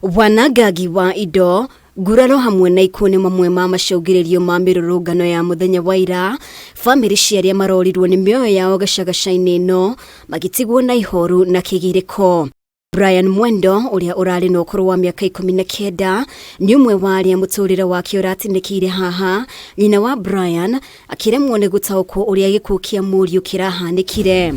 Wanangagi wa indo, nguraro hamwe na ikuũ nĩ mamwe ma macũngĩrĩrio ma mĩrũrũngano ya mũthenya wa ira, bamĩrĩ cia arĩa marorirwo nĩ mĩoyo yao gacagaca-inĩ ĩno magĩtigwo na ihoru na kĩgirĩko. Brian Mwendo ũrĩa ũrarĩ na ũkũrũ wa mĩaka 19 nĩ ũmwe wa arĩa mũtũrĩre wake ũratinĩkĩire haha. Nyina wa Brian akĩremwo nĩ gũtaũkwo ũrĩa gĩkuũ kĩa mũriũ kĩrahanĩkire.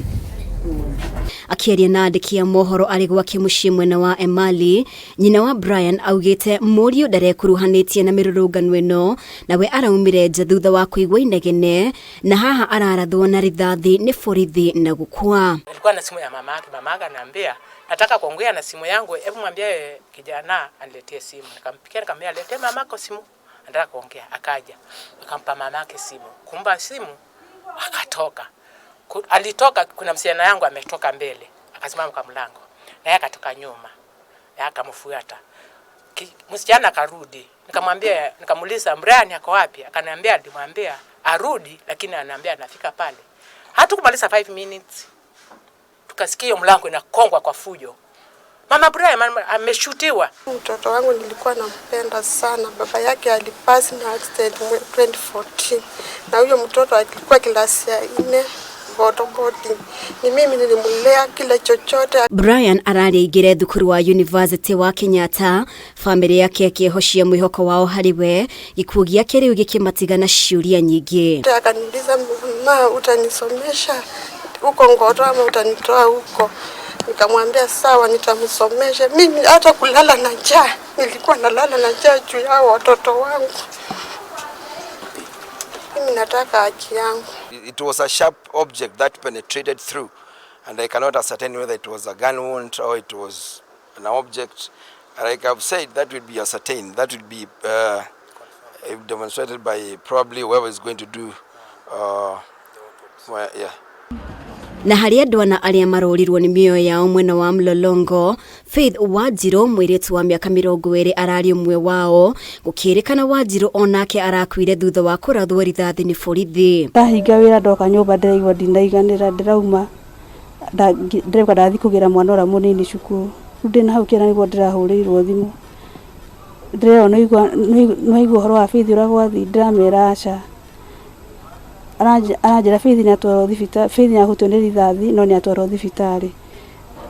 Akĩaria na andĩki a mohoro arĩ gwake mũciĩ mwena wa Emali, nyina wa Brian augĩte mũriũ ndarekuruhanĩtie na mĩrũrũngano ĩno nawe araumire nja thutha wa kũigua inegene na haha ararathwo na rithathi nĩ borithi na gũkua. Nilikuwa na simu ya mama yake, mama yake ananiambia nataka kuongea na simu yangu, hebu mwambie kijana aniletee simu. Nikampikia nikamwambia letee mamako simu, nataka kuongea. Akaja akampa mamake simu, kumpa simu akatoka. Alitoka, kuna msichana yangu ametoka mbele, akasimama kwa mlango, na yeye akatoka nyuma, na akamfuata. Msichana akarudi, nikamwambia, nikamuuliza Brian ako wapi? Akaniambia alimwambia arudi, lakini ananiambia anafika pale. Hatukumaliza 5 minutes tukasikia mlango inakongwa kwa fujo. Mama Brian ameshutiwa. Mtoto wangu nilikuwa nampenda sana. Baba yake alipass na accident 2014. Na huyo mtoto alikuwa klasi ya 4 bodo boarding. Ni mimi nilimlea kila chochote. Brian ararĩ aingĩre thukuru wa University wa Kenyatta, bamĩrĩ yake ĩkĩhocia mwĩhoko wao harĩ we, gĩkuũ gĩake rĩu gĩkĩmatiga na ciũria nyingĩ. Akaniuliza, mama, utanisomesha huko Ngoto ama utanitoa huko? Nikamwambia sawa, nitamsomesha. Mimi hata kulala na njaa, nilikuwa nalala na njaa juu ya watoto wangu. Mimi nataka haki yangu. It was a sharp object that penetrated through, and I cannot ascertain whether it was a gun wound or it was an object. Like I've said, that will be ascertained. That will be demonstrated by probably whoever is going to do, well, yeah. Na harĩ andũ ana arĩa marorirwo nĩ mĩoyo yao mwena wa Mlolongo, Faith Wanjiru mũirĩtu wa mĩaka 20 ararĩ ũmwe wao. Gũkĩrĩkana Wanjiru onake arakuire thutha wa kũrathwo rithathi nĩ borithi. Ndahinga wĩra ndoka nyũmba ndĩraigua ndinaiganĩra, ndĩrauma ndĩrauga ndathiĩ kũgĩra mwana ũrĩa mũnini cukuru. Rĩu ndĩna hau kĩara nĩguo ndĩrahũrĩirwo thimũ. Ndĩrerwo nĩwaigua ũhoro wa Faith ũrĩa gwathiĩ, ndĩramera aca. Aranjĩra Faith nĩatwarwo thibitarĩ, Faith nĩahutio nĩ rithathi no nĩatwarwo thibitarĩ.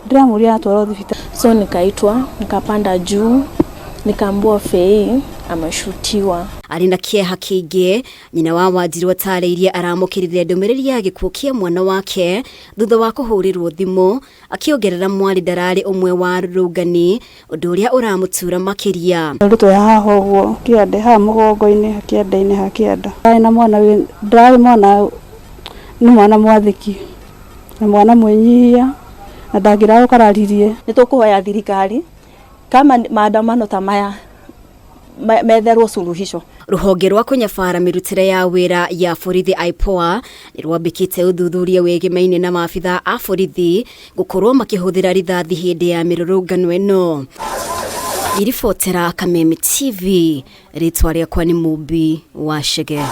Ndĩramũria atwarwo thibitarĩ. So nikaitwa, nikapanda juu, nikaambiwa Faith ameshutiwa. Arĩ na kĩeha kĩingĩ, nyina wa Wanjiru atarĩirie aramũkĩrire ndũmĩrĩri ya gĩkuũ kĩa mwana wake thutha wa kũhũrĩrwo thimũ, akĩongerera mwarĩ ndararĩ ũmwe wa arũrũngani, ũndũ ũrĩa ũramũtura makĩria. Rũtwe haha ũguo, kĩande haha mũgongo-inĩ, kĩande-inĩ ha kĩanda. Ndarĩ na mwana wĩ, ndarĩ mwana, nĩ mwana mwathĩki na mwana mwĩnyihia na ndangĩragũkararirie. Nĩ tũkũhoya thirikari kama maandamano ta maya metherwo suluhisho. Rũhonge rwa kũnyabara mĩrutĩre ya wĩra ya borithi IPOA nĩ rwambĩkĩte ũthuthuria wĩgemaine na maabitha a borithi gũkorwo makĩhũthĩra rithathi hĩndĩ ya mĩrũrũngano ĩno. Ngĩribotera Kameme TV, rĩtwa rĩakwa nĩ Mũmbi wa Chege.